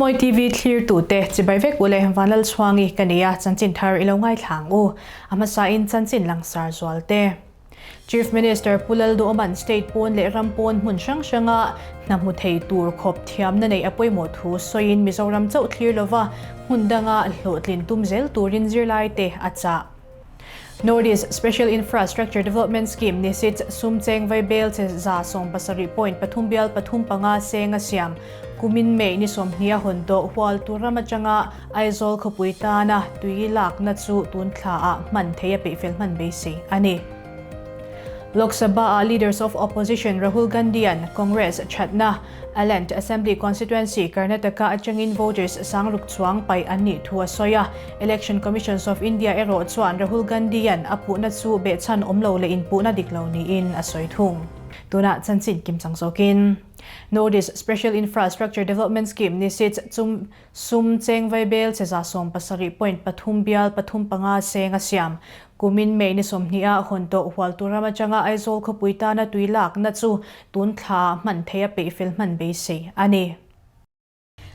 Zomawi TV thlirtute chibai vek ule Vanlalchhuangi ka nia chanchin thar ilo ngaithla ang u. A hmasain chanchin langsar zualte. Chief Minister Pu Lalduhawma'n state pawn leh ram pawn hmun hrang hranga hna hmu thei tur khawp thiamna neih a pawimawh thu sawiin Mizoram chauh thlir lova hmun danga hlawhtlin tum zel turin zirlaite a chah. Northeast Special Infrastructure Development Scheme, NISIDS, sum cheng vaibel che 17.3 bial 3 5 seng a siam kumin May ni 20 a hawn tawh hual tur ram atanga Aizawl khawpui tana tui lakna chu tun thlaah hman thei a peihfel hman beisei a ni. Lok Sabha-ah Leaders of Opposition Rahul Gandhi-a'n Congress thatna Aland Assembly Constituency, Karnataka atangin voters sangruk chuang paih an nih thu a sawi a. Election Commissions of India erawh chuan Rahul Gandhi-a'n a puhna chu behchhan awm lo leh inpuhna dik lo niin a sawi thung. Tunah chanchin kimchang zawkin Northeast Special Infrastructure Development Scheme, NISIDS, chu Sum cheng vaibel che 17.3 bial 3 5 seng a siam. Kumin May ni 20 ah hawn tawh Hualtu ram atanga Aizawl khawpui tana tui lakna chu tun thla hman thei a peihfel hman beisei a ni.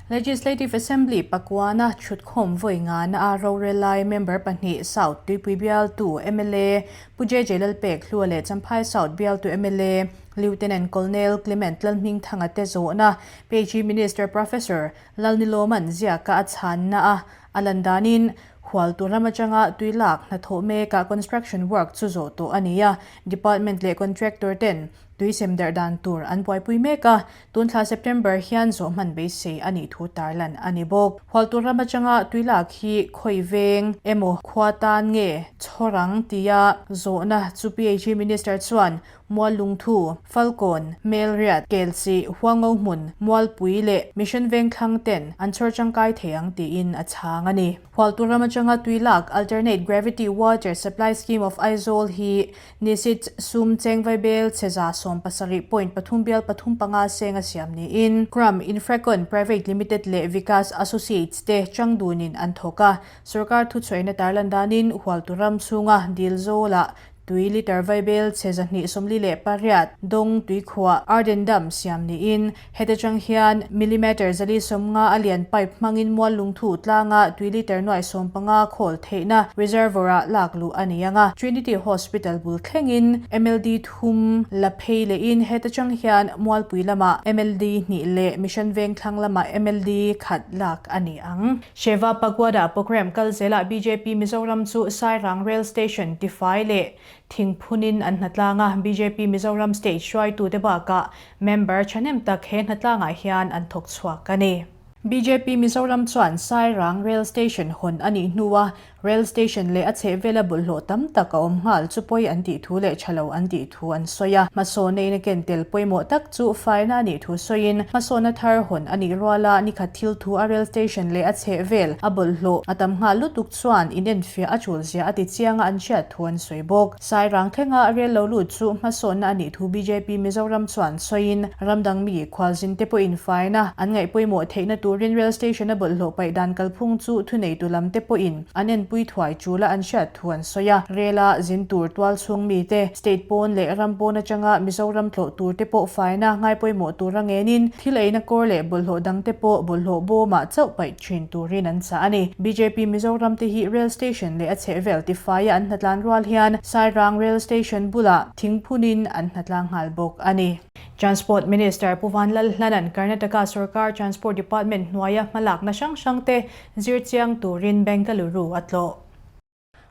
Legislative Assembly pakuana thutkhawm vawi ngana a rorel lai member pahnih South Tuipui bialtu mla Pu JJ Lalpek Hlua leh Champhai South bialtu mla Lieutenant Colonel Clement Lalhmingthanga te zawhna PHE Minister Professor Lalnilawman ziaka a chhanna a a lan danin Hualtu ram atanga tui lak hnathawh mekah construction work chu zawh tawh a ni a, department leh contractor ten tui sem darh dan tur an buaipui mek a, tun thla September hian zawh hman beisei a nih thu tarlan a ni bawk. Hualtu ram atanga tui lak hi khawi veng emaw khua tan nge chhawrang tia zawhna chu PHE Minister chuan Mual Lungthu, Falkawn, Melriat, Kelchih, Huango hmun, Mualpui leh Mission Vengthlang ten an chhawr tangkai thei ang tiin a chhang a ni. Hualtu ram atanga tui lak Alternate Gravity Water Supply Scheme of Aizawl hi Nisit sum cheng vaibel che 17.3 bial 3 5 seng a siam niin Kram Infracon Private Limited leh Vikas Associates te chang dunin an thawk a. Sorkar thuchhuahna tarlan danin Hualtu ram chhunga dil zawlah Tui litre vaibel chhe 248 dawng tuikhuah Arden Dam siam niin heta tang hian millimetre 450 a lian pipe hmangin mual lungthu tlanga tui litre 15 khawl theihna reservoir-ah lak luh a ni ang a. Trinity Hospital bul thlengin MLD 3 la phei lehin heta tang hian Mualpui lamah MLD 2 leh Mission Vengthlang lamah MLD 1 lak a ni ang. Seva Pagoda programme kal zelah bjp Mizoram chu Sairang Rail Station tifai leh thingphunin an hnatlang a, bjp Mizoram State hruaitute bakah member thahnem tak he hnatlangah hian an thawk chhuak a ni. Bjp Mizoram chuan Sairang Rail Station hawn a nih hnua Rail station leh a chhehvela bawlhhlawh tam tak a awm nghal chu pawi an tih thu leh tha lo an tih thu an sawi a. Hmasawnna in a ken tel pawimawh tak chu faina a nih thu sawiin, hmasawnna thar hawn a nih ruala nikhat thil thu a rail station leh a chhehvel a bawlhhlawh a tam nghal lutuk chuan inenfiah a tul zia a ti chianga an hriat thu an sawi bawk. Sairang thlenga rel lo lut chu hmasawnna a nih thu bjp Mizoram chuan sawiin, ram dang mi khualzin te pawhin faina an ngaih pawimawh theihna turin rail station a bawlhhlawh paih dan kalphung chu thuneitu lam te pawhin an enpui thuai tul a an hriat thu an sawi a. Rel a zin tur tual chhung mite, state pawn leh ram pawn atanga Mizoram tlawh tur te pawh faina ngai pawimawh tura ngenin thil eina kawr leh bawlhhlawh dang te pawh bawlhhlawh bawmah chauh paih thin turin an chah a ni. Bjp Mizoram te hi Rail Station leh a chhehvel tifaia an hnatlan rual hian Sairang Rail Station bulah thingphunin an hnatlang nghal bawk a ni. Transport Minister Pu Vanlalhlanan Karnataka Sorkar Transport Department hnuaia hmalakna hrang hrangte zir chiang turin Bengaluru a tlawh.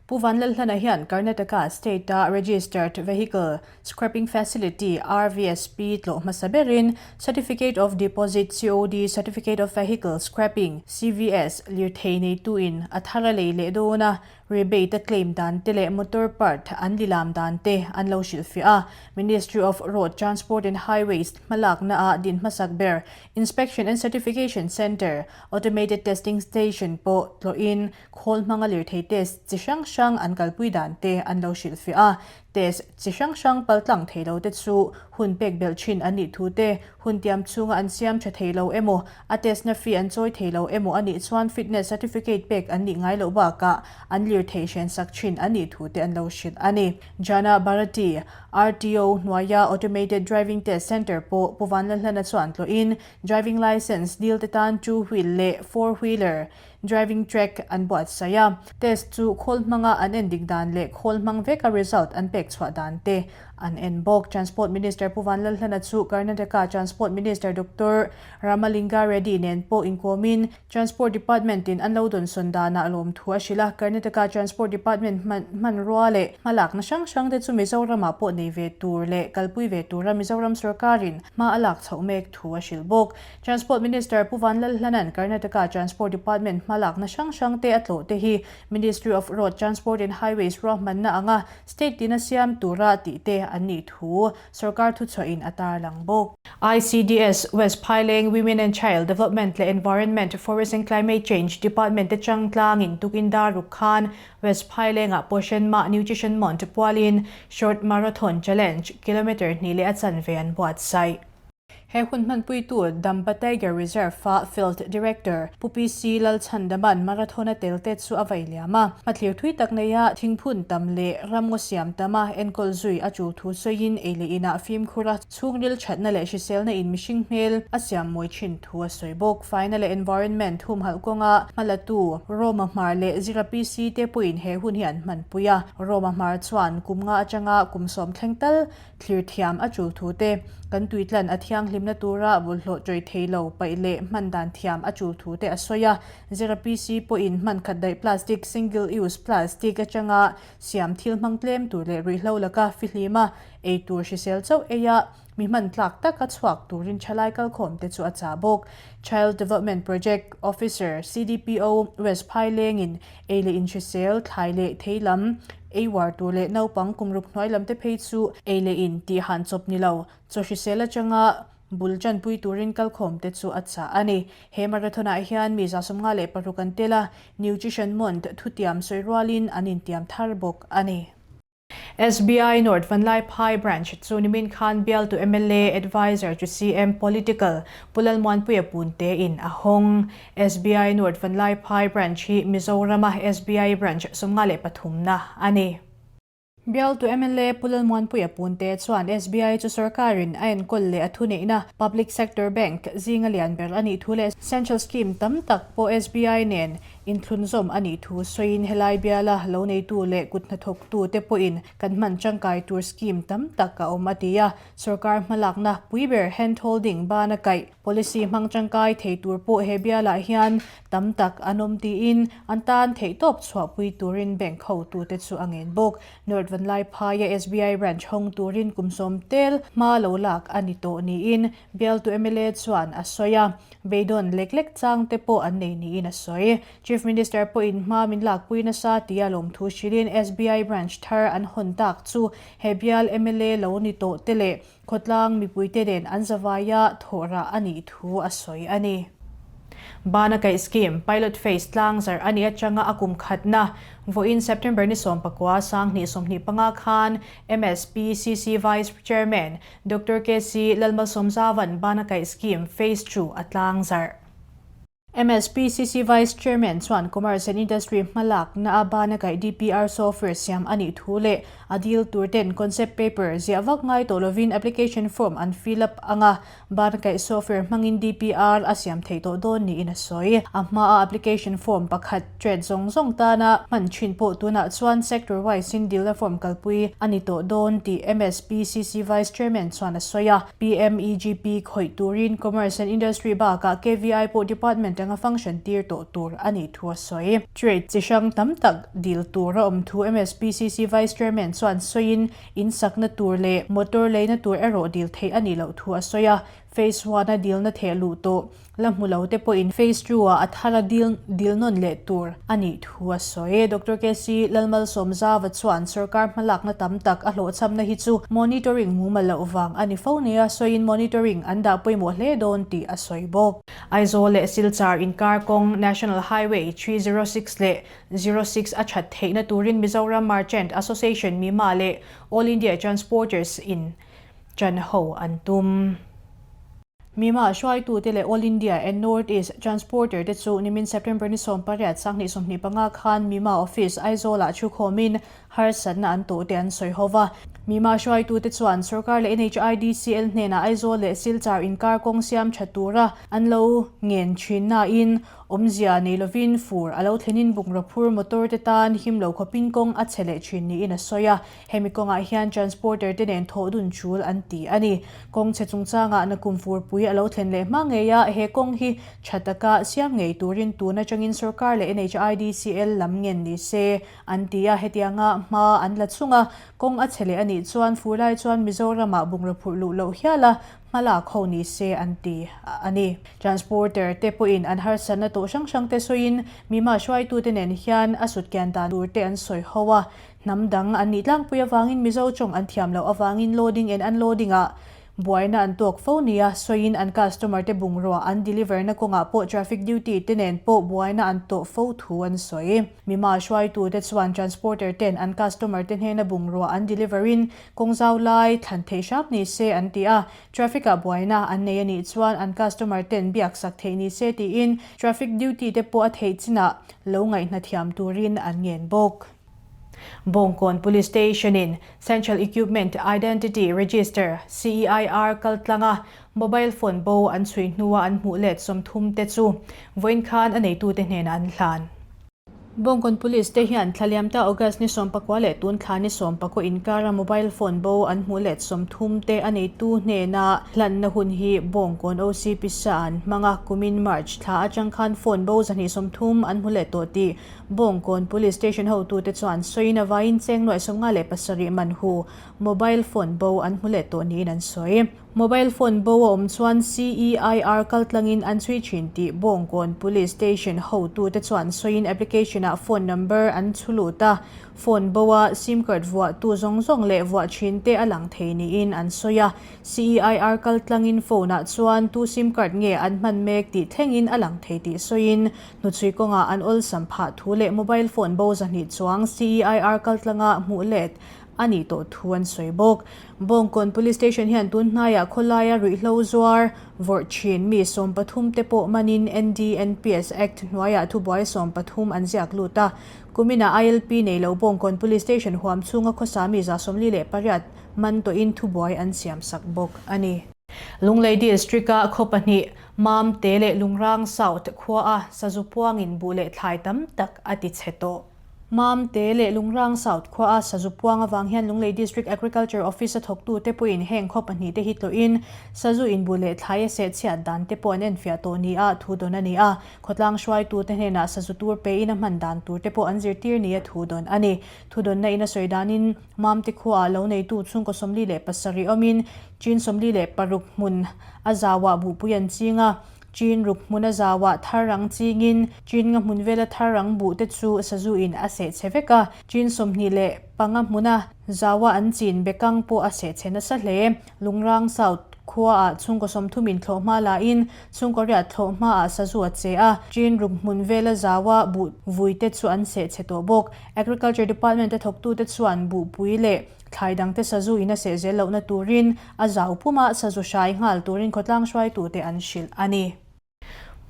Pu Vanlalhlana hian Karnataka State-a Registered Vehicle Scrapping Facility, RVSP, tlawh hmasa berin Certificate of Deposit, COD, Certificate of Vehicle Scrapping, CVS, lirthei neituin a thar a lei leh dawn a, rebate a claim dan te leh motor part an lilam dan te an lo hrilhfiah a. Ministry of Road Transport and Highways hmalaknaah din hmasak ber Inspection and Certification Centre, Automated Testing Station pawh tlawhin Khawl hmanga lirthei test chi hrang hrang an kalpui dan te an lo hrilhfiah a. Test chi hrang hrang paltlang thei lo te chu hun pek belh thin an nih thu te, hun tiam chhunga an siam tha thei lo emaw, a test na fee an chawi thei lo emaw a nih chuan fitness certificate pek an nih ngai loh bakah an lirthei hren sak thin an nih thu te an lo hrilh a ni. Jana Bharati, RTO hnuaia Automated Driving Test Centre pawh Pu Vanlalhlana chuan tlawhin driving licence dil te tan two wheel leh four wheeler driving track an buatsaih a. Test chu khawl hmanga an en dik dan leh khawl hmang veka result an pek chhuah dan te an en bawk. Transport Minister Pu Vanlalhlana chu Karnataka Transport Minister Doctor Ramalinga Reddy nen pawh inkawmin Transport Department in an lo dawnsawn danah lawmthu a hrilh a. Karnataka Transport Department hmanrua leh hmalakna hrang hrang te chu Mizoramah pawh nei ve tur leh kalpui ve tura Mizoram sorkarin hma a lak chhoh mek thu a hrilh bawk. Transport Minister Pu Vanlalhlanan Karnataka Transport Department hmalakna hrang hrang te a tlawh te hi Ministry of Road Transport and Highways ruahmanna anga state tina siam tura tih te an nih thu sorkar thuchhuahin a tarlang bawk. ICDS, West Phaileng Women and Child Development leh Environment, Forest and Climate Change Department te changtlangin tukin dar ruk khan West Phailengah Poshan Mah Nutrition Month pualin Short Marathon Challenge kilometre hnih leh a chanve an buatsaih. He hun hmanpuitu Dampa Tiger Reserve-a Field Director Pu PC Lalchhandama'n marathon-a telte chu a vai liam a. Hmathlir thui tak neia thingphun tam leh ramngaw siam tama enkawl zui a tul thu sawiin ei leh inah fimkhur a chhungril thatna leh hriselna in mihring hmel a siam mawi thin thu a sawi bawk. Faina leh environment humhalh kawnga hmalatu Roma Hmar leh Zira PC te pawhin he hun hi an hmanpui a. Roma Hmar chuan kum nga atanga kum sawm thleng tal Thlir thiam a tul thu te, kan tuitlan a thianghlimna tura bawlhhlawh tawih thei lo paih leh hman dan thiam a tul thu te a sawi a. Zira PC pawhin hman khat daih plastic, single use plastic, atanga siam thil hmang tlem tur leh ruihhlo laka fihlim a, ei tur hrisel chauh ei a, mi hman tlak taka chhuak turin thalai kalkhawm te chu a chah bawk. Child Development Project Officer, CDPO, West Phailengin ei leh inhrisel, thlai leh thei lam, ei uar tur leh naupang kum ruk hnuai lam te phei chu ei leh in tih han chawp ni lo. Chaw hrisel atanga bul tanpui turin kalkhawm te chu a chah a ni. He marathon ah hian mi 56 an tel a, Nutrition Month thutiam sawi rualin an intiam thar bawk a ni. SBI North Vanlaiphai Branch chu nimin khan bialtu mla Adviser chu CM Political Pu Lalmuanpuia Punte in a hawng. SBI North Vanlaiphai Branch hi Mizorama SBI Branch 53 na a ni. Bialtu mla Pu Lalmuanpuia Punte chuan SBI chu sorkarin a enkawl leh a thuneihna Public Sector Bank zinga lian ber a nih thu leh Central Scheme tam tak pawh SBI nen Inthlunzawm a nih thu sawiin helai biala lo neitu leh kut hnathawktu te pawhin kan hman tangkai tur scheme tam tak a awm a ti a. Sorkar hmalakna pui ber hand holding bana kaih policy hmang tangkai thei tur pawh he bialah hian tam tak an awm tiin an tan theihtawp chhuahpui turin bank hotute chu a ngen bawk. North Vanlaiphaia SBI branch hawng turin kum sawm tel hma lo lak a ni tawh niin Bialtu mla chuan a sawi a, beidawn lek lek chang te pawh an nei niin a sawi. Chief Minister pawhin hma min lakpui nasa tia lawmthu hrilhin SBI branch thar an hawn tak chu he bial mla lo ni tawh te leh khawtlang mipuite nen an zavaia thawhrah a nih thu a sawi a ni. Bana kaih scheme pilot phase tlang zarh a nih atanga a kum khatna vawiin September ni 19 2025 khan MSPCC Vice Chairman Doctor KC Lalmalsawmzavan Bana kaih scheme phase 2 a tlang zarh. MSPCC Vice Chairman chuan Commerce and Industry hmalakna a Bana kaih DPR software siam a nih thu leh a dil tur ten concept paper ziah vak ngai tawh lovin application form an fill up anga Bana kaih software hmangin DPR a siam theih tawh dawn niin a sawi. A hmaa application form pakhat trade zawng zawng tana hman thin pawh tunah chuan sector wise in dilna form kalpui a ni tawh dawn tih MSPCC Vice Chairman chuan a sawi a. PMEGP khawih turin Commerce and Industry bakah KVI pawh department anga function tir tawh tur a nih thu a sawi. Trade chi hrang tam tak dil tur a awm thu MSPCC Vice Chairman chuan sawiin in sakna tur leh motor leina tur erawh dil theih a nih loh thu a sawi a. Phase one-a dilna theh luh tawh la hmu lo te pawhin Phase two-ah a thara dil dil nawn leh tur a nih thu a sawi. Doctor KC Lalmalsawmzava chuan sorkar hmalakna tam tak a hlawhchhamna hi chu monitoring mumal loh vang a ni fo nia sawiin monitoring an dah pawimawh hle dawn tih a sawi bawk. Aizawl leh Silchar inkar kawng National Highway 306 leh 06 a that theihna turin Mizoram Merchant Association MIMA leh All India Transporters in ṭan ho an tum. Mima hruaitute leh All India and North East Transporter te chu nimin September ni 18 2025 khan Mima Office Aizawl-ah thukhawmin harsatna an tawh te an sawi ho va. Mima hruaitute chuan sorkar leh NHIDCL hnenah Aizawl leh Silchar inkar kawng siam tha tura an lo ngen thin nain Awmzia nei lovin fur a lo thlenin bungraw phur motor te tan him lo khawpin kawng a chhe leh thin niin a sawi a. Hemi kawngah hian transporter te nen thawh dun chul an ti a ni. Kawng chhe chungchangah nakum furpui a lo thlen leh hma ngei a, he kawng hi tha taka siam ngei turin tun atangin sorkar leh NHIDCL lam ngen ni se an ti a. Hetianga hma an la chung a, kawng a chhe leh a nih chuan fur lai chuan Mizoramah bungraw phurh luh loh hial a Hmalak ho ni se an ti a ni. Transporter te pawhin an harsatna tawh hrang hrang te sawiin mima hruaitute nen hian a sutkian dan tur te an sawi ho a. Hnam dang an nih tlangpui avangin Mizo tawng an thiam loh avangin loading and unloading ah buaina an tawk fo nia sawiin an customer te bungrua an deliver na kawngah pawh traffic duty te nen pawh buaina an tawh fo thu an sawi. Mima hruaitute chuan transporter ten an customer te hnena bungrua an deliver in Kawng zau lai thlan theih hrap ni se an ti a, traffic ah buaina an nei a nih chuan an customer ten biak sak theih ni se tiin traffic duty te pawh a theih chinah lo ngaihna thiam turin an ngen bawk. Bawngkawn Police Station in Central Equipment Identity Register, CEIR, kaltlanga mobile phone bo an chhui hnua an hmuh let 30 te chu vawiin khan a neitute hnenah an hlan. Bawngkawn Police te hian Thlaliamta August ni 19 leh tun thla ni 19 inkara mobile phone bo an hmuh let 30 te a neitu hnena hlanna hun hi Bawngkawn OC pisa an hmang a, kumin March thla atang khan phone bo 230 an hmu leh tawh tih Bawngkawn Police Station hotute chuan sawiin a vaiin cheng nuaih 57 man hu mobile phone bo an hmu leh tawh niin an sawi. Mobile phone bo a awm chuan CEIR kaltlangin an chhui thin tih Bawngkawn Police Station hotute chuan sawiin application-ah phone number an chhu lut a, phone bo a sim card vuahtu zawng zawng leh vuah thin te a lang thei niin an sawi a. CEIR kaltlangin phone-ah chuan tu sim card nge an hman mek tih thlengin a lang thei tih sawiin hnuchhui kawngah an awlsam phah thu leh mobile phone bo 200 chuang CEIR kaltlanga hmuh let a nih tawh thu an sawi bawk. Bawngkawn Police Station hian tun hnaiah khawlaia ruihhlo zuar vawrh thin mi 13 te pawh manin NDNPS Act hnuaiah thubuai 13 an ziak lut a. Kuminah ILP nei lo Bawngkawn Police Station huam chhunga khawsa mi 48 man tawhin thubuai an siam sak bawk a ni. Lunglei District-a khaw pahnih Mamte leh Lungrang South khuaa sazu puangin buh leh thlai tam tak a ti chhe tawh. Mamte leh Lungrang South khuaa sazu puang avang hian Lunglei District Agriculture Office a thawktute pawhin heng khaw pahnih te hi tlawhin sazu inbu leh thlai a seh chhiat dan te pawh an enfiah tawh nia thu dawn a ni a. Khawtlang hruaitute hnenah sazu tur pein a hman dan tur te pawh an zirtir nia thu dawn a ni. Thu dawnna in a sawi danin Mamte khuaah lo neitu chhungkaw 47 awmin chin 46 hmun a zauah buhpui an ching a. Chin ruk hmun a zauah thar rang chingin Chin nga hmun vela thar rang buh te chu sazu in a seh chhe vek a. Chin 25 hmuna zauah an chin bekang pawh a seh chhe nasa hle. Lungrang South khuaah chhungkaw 30 in thlawh hma lahin chhungkaw riat thlawh hmaah sazu a che a. Chin ruk hmun vela zauah buh vui te chu an seh chhe tawh bawk. Agriculture Department a thawktute chuan buhpui leh Thlai dangte sazu in a seh zel lohna turin a zau puma sazu hrai nghal turin khawtlang hruaitute an hrilh a ni.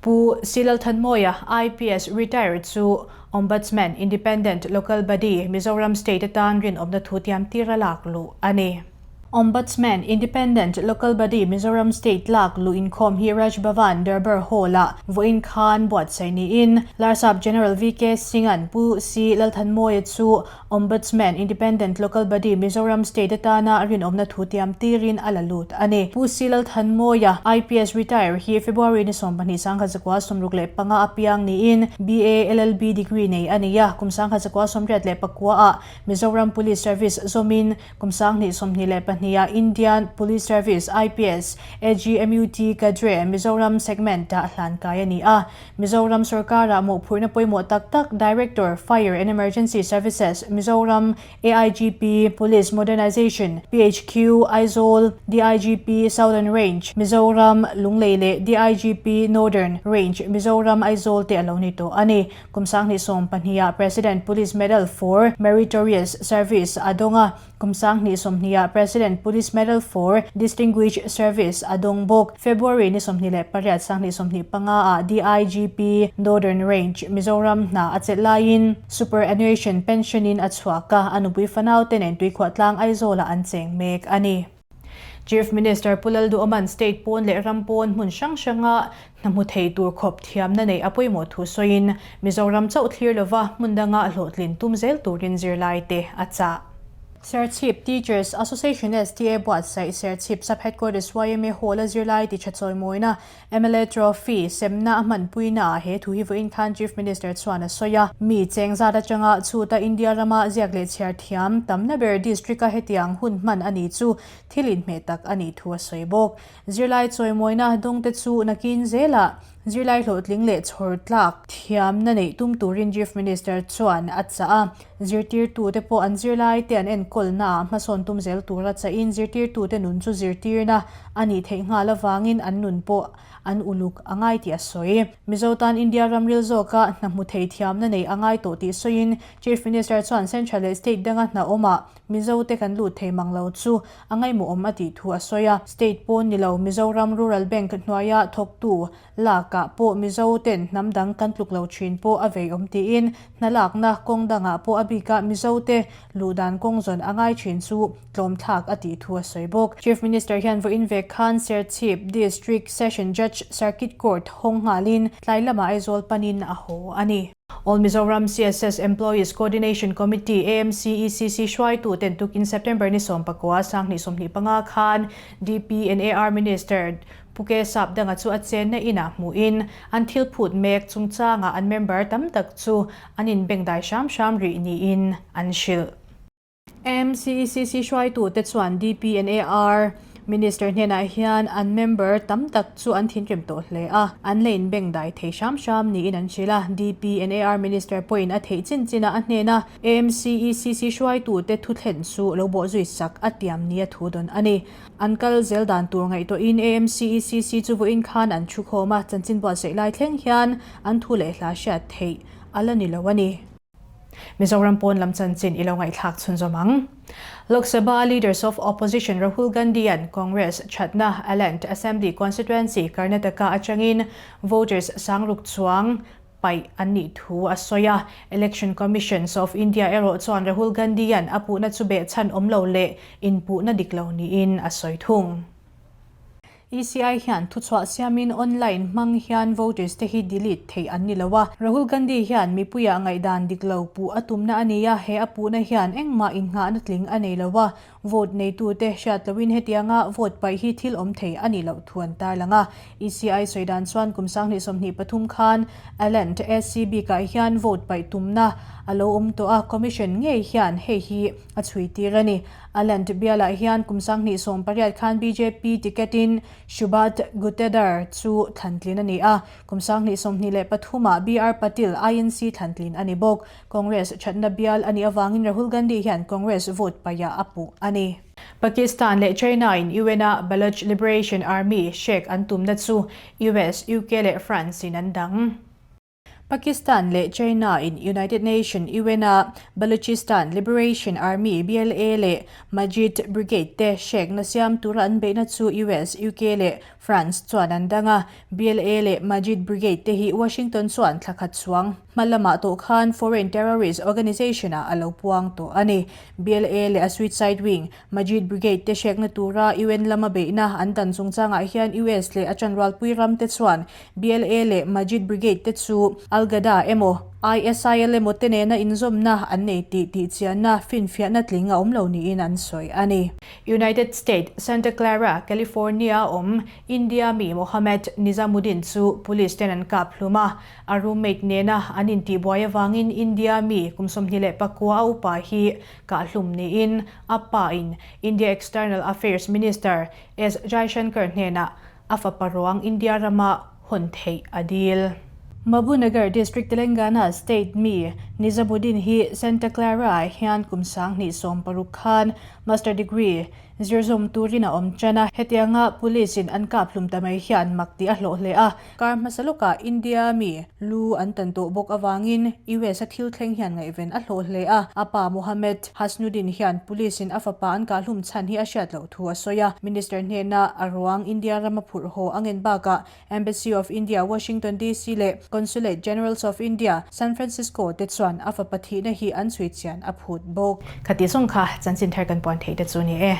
Pu Silalthanmawia, IPS, retired chu Ombudsman, Independent Local Body, Mizoram State atan rinawmna thu tiam tir a lak luh a ni. Ombudsman, Independent Local Body, Mizoram State lak luh inkhawm hi Raj Bhavan, Durbar Hall-ah vawiin khan buatsaih niin Larsap General VK Singh-a'n Pu Si Lalthanmawia chu Ombudsman, Independent Local Body, Mizoram State atana rinawmna thu tiam tirin a la lut a ni. Pu C. Lalthanmawia, IPS retire hi February ni 12 1965 a piang niin BA LLB degree nei a ni a, kum 1989 ah Mizoram Police Service zawmin kum 2022. pahnih ah Indian Police Service, IPS, AGMUT Cadre, Mizoram Segment ah hlan kai a ni a. Mizoram sorkara mawhphurhna pawimawh tak tak Director, Fire and Emergency Services, Mizoram, AIGP, Police Modernization, PHQ, Aizawl, DIGP, Southern Range, Mizoram, Lunglei leh DIGP, Northern Range, Mizoram, Aizawl te a lo ni tawh a ni. Kum 2012 ah President Police Medal for Meritorious Service a dawng a, Kum 2020 ah President Police Medal for Distinguished Service a dawng bawk. February ni 28 2025 ah DIGP, Northern Range, Mizoram hna a chelh laiin Superannuation Pension in a chhuak a, a nupui fanau te nen Tuikhuahtlang Aizawl ah an cheng mek a ni. Chief Minister Pu Lalduhoman state pawn leh ram pawn hmun hrang hranga hna hmu thei tur khawp thiamna neih a pawimawh thu sawiin Mizoram chauh thlir lova hmun danga hlawhtlin tum zel turin zirlaite a chah. Serchhip Teachers Association STA buatsaih Serchhip Sub-Headquarters yma Hall-a zirlai ti tha chawimawina Mla Trophy semna a hmanpuina ah he thu hi vawiin khan Chief Minister chuan a sawi a. Mi cheng zat atanga chhuta India rama ziak leh chhiar thiam tamna ber district-a hetiang hun hman a ni chu thil inhmeh tak a nih thu a sawi bawk. Zirlai chawimawina dawngte chu nakin zelah zirlai hlawhtling leh chhawr tlak thiamna neih tum turin Chief Minister chuan a chah a. Zirtirtute pawh an zirlaite an enkawlnaah hmasawn tum zel tura chahin zirtirtute nun chu zirtirna a nih theih nghal avangin an nun pawh an uluk a ngai tih a sawi. Mizo tan India ramril zawka hna hmu thei thiamna neih a ngai tawh tih sawiin Chief Minister chuan Central leh State danga hna awmah Mizote kan lut thei mang lo chu a ngaihmawhawm a tih thu a sawi a. State pawn ni lo Mizoram Rural Bank hnuaia thawktu Lakah pawh Mizo ten hnam dang kan tluk lo thin pawh a vei awm tiin hna lakna kawng dangah pawh a bika Mizo te luh dan kawng zawn a ngai thin chu tlawm thlak a tih thu a sawi bawk. Chief Minister hian vawiin vek khan Serchhip District Session Judge Circuit Court hawng nghalin tlai lamah Aizawl panin a haw a ni. All Mizoram CSS Employees Coordination Committee, AMCECC, hruaitu ten tukin September ni 19 2025 khan DPNAR Minister Pu Ke Sap danga chu a chenna inah hmuhin an thil phut mek chungchangah an member tam tak chu an inbengdai hram hram rih niin an hrilh. MCECC hruaitute chuan DPNAR Minister hnenah hian an member tam tak chu an thinrim tawh hle a, an la inbengdai thei hram hram niin an hrilh a. DPNAR Minister pawhin a theih chin chin a, a hnena MCECC hruaitute thuthlen chu lo bawhzui sak a tiam nia thu dawn a ni. An kal zel dan tur ngaihtuahin AMCECC chu vawiin khan an thu khawm a, chanchin buatsaih lai thleng hian an thu leh hla hriat theih a la ni lo a ni. Mizoram pawn lam chanchin i lo ngaihthlak chhunzawm ang. Lok Sabha Leaders of Opposition Rahul Gandhi-a'n Congress thatna Aland Assembly Constituency Karnataka atangin voters sangruk chuang paih an nih thu a sawi a. Election Commissions of India erawh chuan Rahul Gandhi-a'n a puhna chu behchhan awm lo leh inpuhna dik lo niin a sawi thung. ECI hian thuchhuah siamin online hmang hian voters te hi delete theih an ni lo a. Rahul Gandhi hian mipuiah ngaihdan dik lo puh a tumna a ni a, he a puhna hian engmah innghahna tling a nei lo a. Vote neitute hriat loin hetianga vote paih hi thil awm thei a nih loh thu an tarlang a. ECI sawi dan chuan kum 2023 khan Aland SC bikah hian vote paih tumna a lo awm tawh a, Commission ngei hian hei hi a chhui tir a ni. Aland bialah hian kum 2018 khan bjp ticket in Shubhat Gutedar chu thlantlin a ni a, kum 2023 ah BR Patil INC thlantlin a ni bawk. Congress thatna bial a nih avangin Rahul Gandhi hian Congress vote paihah a puh a ni. Pakistan leh China in UN-a Baloch Liberation Army hrek an tumna chu US, UK leh France in an dang. Pakistan leh China in United Nation, UN-a Balochistan Liberation Army, BLA, leh Majid Brigade te hrekna siam tura an beihna chu US, UK leh France chuan an dang a. BLA leh Majid Brigade te hi Washington chuan thla khat chuang Hma lamah tawh khan Foreign Terrorist Organization ah a lo puang tawh a ni. BLA leh a suicide wing, Majid Brigade te hrekna tura UN lama beihna an dan chungchangah hian US leh a chanrualpui ram te chuan BLA leh Majid Brigade te chu Al. Al-Ghada emaw, ISIL emaw te nena inzawmna an nei tih tihchianna finfiahna tling a awm lo niin an sawi a ni. United State, Santa Clara, California-a awm India mi Mohammed Nizamuddin chu police ten an kap hlum a, a roommate nena an intihbuai avangin India mi kum 24 a upa hi kah hlum niin a pa in India External Affairs Minister S Jaishankar hnenah a fapa ruang India rama hawn theih a dil. Mahbubnagar District Telangana State mi Nizamuddin hi Santa Clara ah hian kum 2016 khan Master Degree zir zawm turin a awm tan a, hetianga Police in an kap hlum ta mai hian mak tih a hlawh hle a, kar hmasa lawkah India mi lu an tan tawh bawk avangin US a thil thleng hian ngaihven a hlawh hle a, a pa Mohammed Hasnuddin hian Police in a fapa an kah hlum chhan hi a hriat loh thu a sawi a, Minister hnena a ruang India rama phurh haw a ngen bakah Embassy of India, Washington DC leh Consulate Generals of India, San Francisco te chuan a fapa thihna hi an chhui chian a phut bawk. Khati zawng kha chanchin thar kan puan theih te chu ni e.